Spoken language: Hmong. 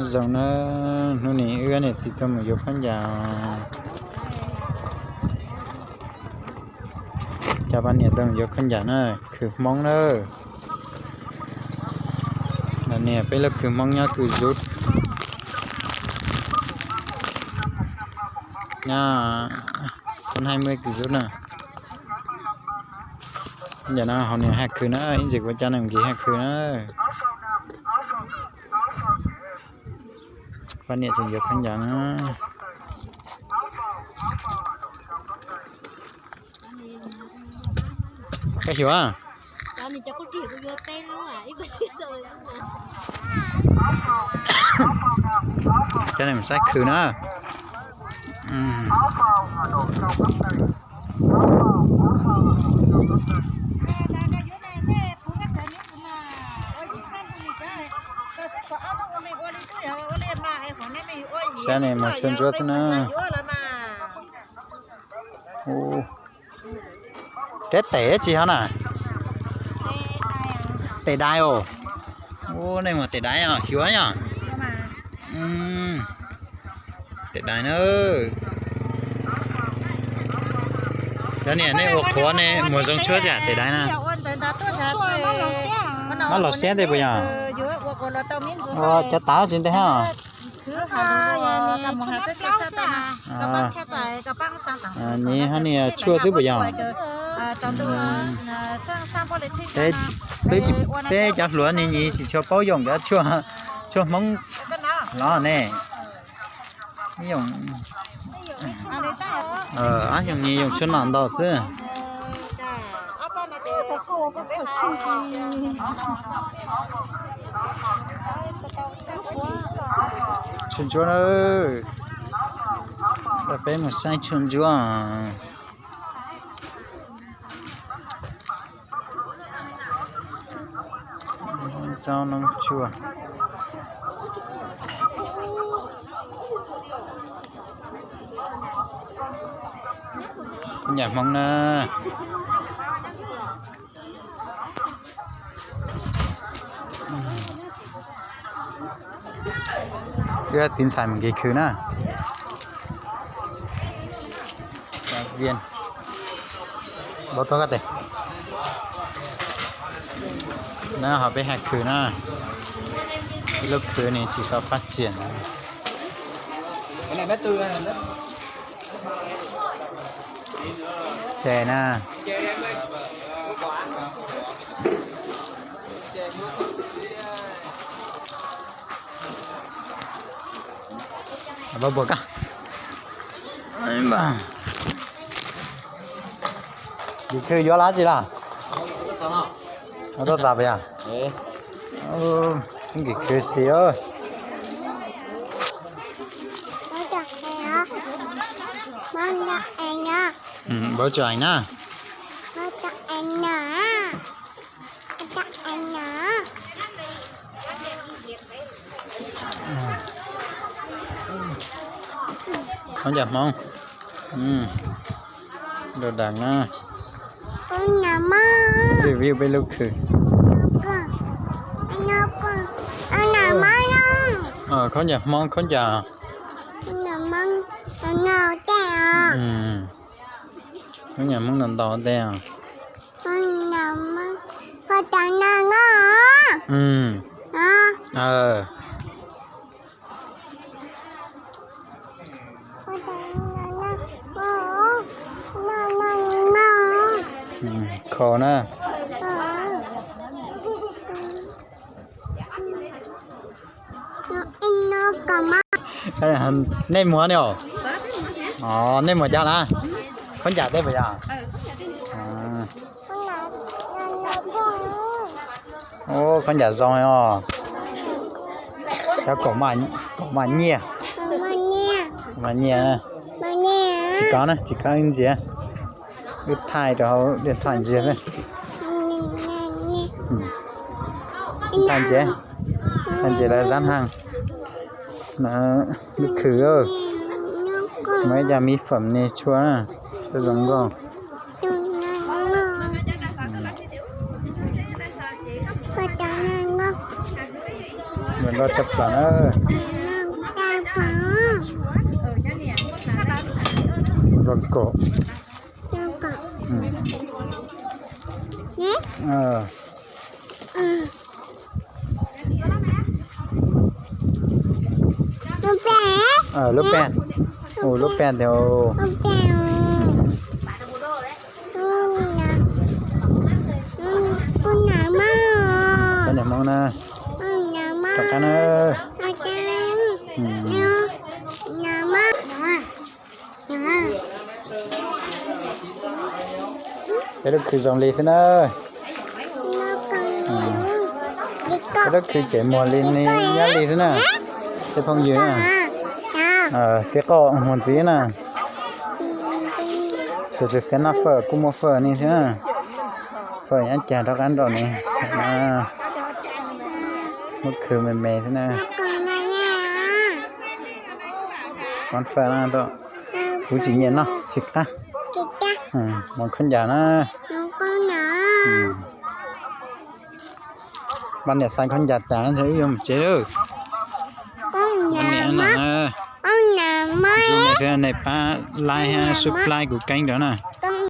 Zoo na, hnub no wb niam txiv tuaj mus yuav khaub ncaws. Cov poj niam tuaj mus yuav khaub ncaws na, khwv Hmoob na. Los niam peb lub khwv Hmoob nyob Kws Zub. Nyob Khov Nai Muaj Kws Zub na. Ntawm no hauv niam haj khwv na, ib ntsis kuv coj nej mus nkim haj khwv na. Poj niam tseem yuav khaub ncaws na. Koj xyuas. Coj nej mus saib khwv na. Saib ne, muag tshuaj ntsuab xwb na. Rab tes tsis hov na? Tes dais os. Ub, nej muag tes dais os, xyuas yog. Tes dais na. Cov niam nej ua qhuav ne muag zoo tshuaj tsam tes dais na. Mab laus siab ntej puas yog? Ua cov tav tsis ntej hab. Nyiv hab niag tshuaj xwb puas yog? Peb, peb cov hluas ne nyiv tsis tshua paub yoom cov tshuaj Hmoob los ne. Ab xyoo nyiv yoom tshuaj no ntau xwb. Tshuaj ntsuab na, peb mus saib tshuaj ntsuab. Zaub noob tshuaj. Khaub ncaws Hmoob na. Wb txiv ntxhais mus nkim khwv na. Vau tuaj koj tes. Na ho peb haj khwv na. Ib lub khwv ne tsis tau pab tsiam. Tsev na. Nkim khwv yuav los tsis los? Tuaj tas puas yog? Nkim khwv xis. Npawb tso eev na. Khaub ncaws Hmoob. Dau dag na. Review peb lub khwv. Khaub ncaws Hmoob, khaub ncaws. Khaub ncaws Hmoob ntau ntau tej. Kho na. Nej muag ne os. Nej muag cas na? Khaub ncaws tej puas yog? Khaub ncaws zoo os. Cov kaum maj nyiaj. Maj nyiaj. Tsis kov na, tsis kov ntsia. Wb thaij rau hauv điện thoại ntsia xwb. Thaij ntsia, thaij ntsia lawv zab haj. Lub khwv, muaj ib co mỹ phẩm ne tshuaj, twb zoo nkauj. Zoo nkauj tshaj plaws na. Zoo nkauj. Lub pem, lub pem tiag. Poj niam Hmoob na. Tom qab na. Peb lub khw zoo li xwb na. Peb lub khw ces muag li nyob li xwb na. Tej phooj ywg na, txiv qoj muag ntxiv na. Tus twg xav noj fawm kuj muaj fawm ni xwb na. Fawm nyob cas rov qab nrog ne. Lub khw me me xwb na. Pab fawm na, kuv tsis nyiam noj tsis qab. Mus khaub ncaws na. Pab niam xa khaub ncaws tas wb yuav mus tsev lawm. Pab niam no, nej pab like, subscribe kuv keeb rau na.